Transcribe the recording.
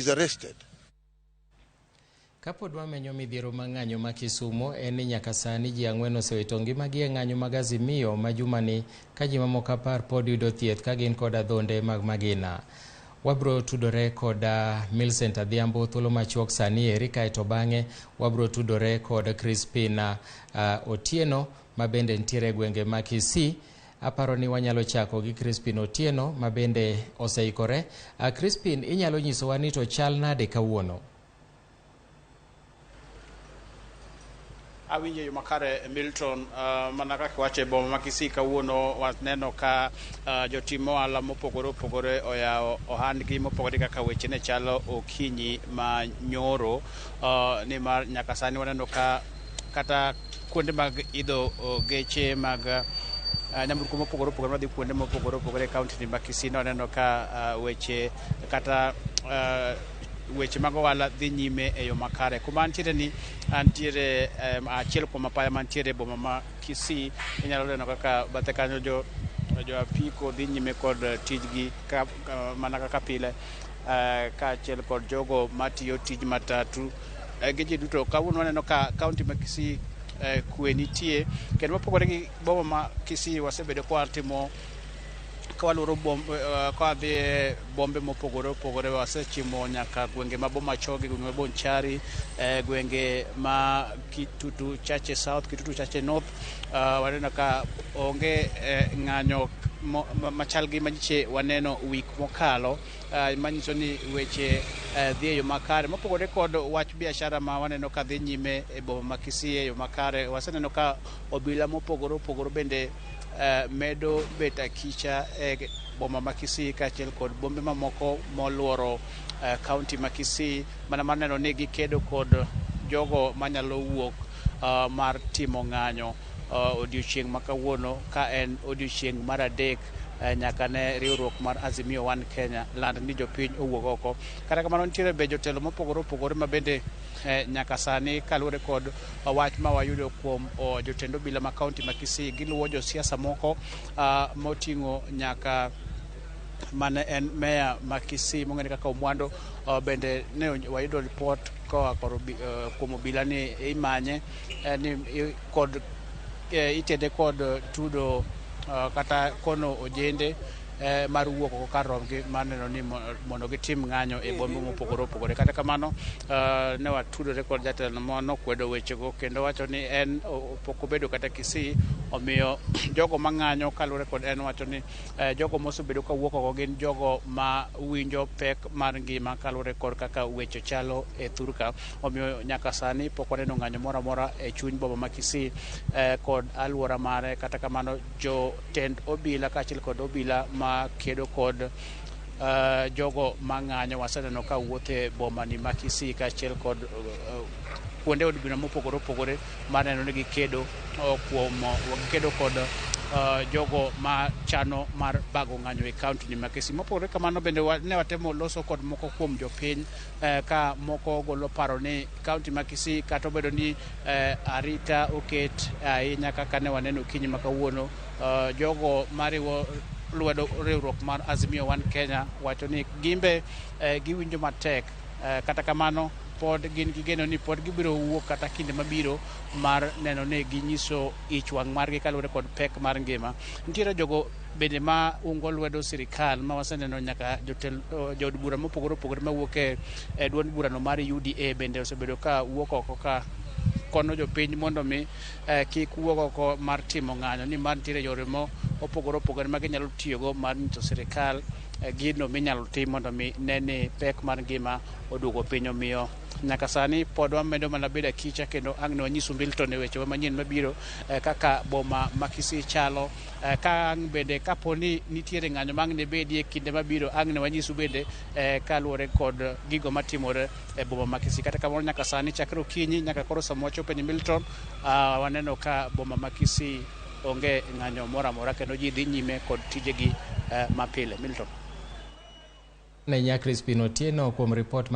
is arrested. Kapod wamenyo midhiero mag ng'anyo ma Kisumo en ni nyaka sani ji ang'wen osewito ngimagi e ng'anyo mag Azimio ma jumani ka ji mamoko 10 pod yudo thieth ka gin kod adhonde mag magina. Wabro tudore kod Millicent Adhiambo thuolo machuok sani eri, kaeto bang'e wabro tudore kod Crispin Otieno ma bende nitiere e gwenge ma Kisii. Aparo ni wanyalo chako gi Crispin Otieno ma bende oseikore. Crispin, inyalo nyisowa ni to chal nade kawuono? Awinjo yo makare, Milton. Mana kaka iwacho, e boma ma Kisii kawuono waneno ka jotim ohala mopogore opogore oyawo ohandgi mopogore kaka weche ne chalo okinyi ma nyoro, nimar nyaka sani waneno ka kata kuonde mag idho geche mag nyamburko mopogore opogore madhi kuonde mopogore opogore e kaunti ni ma Kisii, ne waneno ka weche kata weche mag ohala dhi nyime e yo makare. Kuma antiere ni antiere achiel kuom apaya mantiere e boma ma Kisii. Inyalo neno kaka bathe kanyo jo apiko dhi nyime kod tijgi mana kaka pile, kaachiel kod jogo matiyo tij matatu gi ji duto. Kawuono waneno ka kaunti ma Kisii kwe nitie, kendo mopogore gi boma ma Kisii, wasebedo ka watimo ka waluoro ka wadhi e bombe mopogore opogore. Wasechimo nyaka gwenge ma Bomachoge, gwenge ma Bonchari, gwenge ma Kitutu Chache South, Kitutu Chache North. Waneno ka onge ng'anyo machal gi manyiche waneno week mokalo, manyiso ni weche dhi e yo makare. Mopogore kod wach biashara ma waneno ka dhi nyime e boma ma Kisii e yo makare, waseneno ka obila mopogore opogore bende medo bet akicha e boma ma Kisii kaachiel kod bombe mamoko moluoro kaunti ma Kisii, mana mar neno ni gikedo kod jogo manyalo wuok mar timo ng'anyo odiochieng' ma kawuono, ka en odiochieng' mar adek nyaka ne riwruok mar Azimio One Kenya land ni jopiny owuok oko. Kata kamano, nitiere be jotelo mopogore opogore ma bende nyaka sani, kaluwore kod wach ma wayudo kuom jotend obila ma kaunti ma Kisii, giluwo josiasa moko moting'o nyaka mane en meya ma Kisii mong'ere kaka Omwando. Bende ne wayudo ripot koa kuom obila ni imanye ni kod itede kod tudo kata kono ojende mar wuok oko kar romgi mar neno ni mondo gitim ng'anyo e bombe mopogore opogore. Kata kamano, ne watudore kod jatelo nokwedo wechego kendo wacho ni en pok obedo kata Kisii, omiyo jogo mang'anyo kaluwore kod en wacho ni jogo mosebedo ka wuok oko gin jogo ma winjo pek mar ngima kaluwore kod kaka weche chalo e thurka. Omiyo nyaka sani pok waneno ng'anyo moro amora e chuny boma ma Kisii kod alwora mare. Kata kamano, jotend obila kaachiel kod obila ma kedo kod jogo mang'anyo waseneno ka wuotho e boma ni ma Kisii kaachiel kod kuonde od bura mopogore opogore mar neno ni gikedo kuom gikedo kod jogo ma chano mar bago ng'anyo e kaunti ni ma Kisii. Mopogore kamano bende ne watemo loso kod moko kuom jopiny, ka moko golo paro ni kaunti ma Kisii, kata obedo ni arita oket ahinya kaka ne waneno okinyi ma kawuono, jogo mariwo lwedo riwruok mar Azimio One Kenya wacho ni gimbe giwinjo matek, kata kamano pod gin gi geno ni pod gibiro wuok kata kinde mabiro mar neno ni ginyiso ich wang' margi kaluwore kod pek mar ngima. Nitiere jogo bende ma ungo lwedo sirikal ma waseneno nyaka jotel jood bura mopogore opogore mawuok e duond burano mar UDA bende osebedo ka wuok oko ka kono jopiny mondo mi kik wuog oko mar timo ng'anyo, nimar nitiere yore mo opogore opogore ma ginyalo tiyogo mar nyiso sirikal gino minyalo tim mondo mi ne ni pek mar ngima oduogo piny. Omiyo nyaka sani pod wamedo mana bedo akicha, kendo ang' ne wanyisu, Milton, e wechewa manyien mabiro kaka boma ma Kisii chalo, ka ang' bende kapo ni nitiere ng'anyo ma ang' ne bedie kinde mabiro, ang' ne wanyisu bende kaluwore kod gigo matimore e boma ma Kisii. Kata kamano, nyaka sani, chakre okinyi nyaka koro sama wachopo ni Milton, waneno ka boma ma Kisii onge ng'anyo moro amora kendo ji dhi nyime kod tijegi mapile, Milton. Ne nya Crispin Otieno kuom ripot.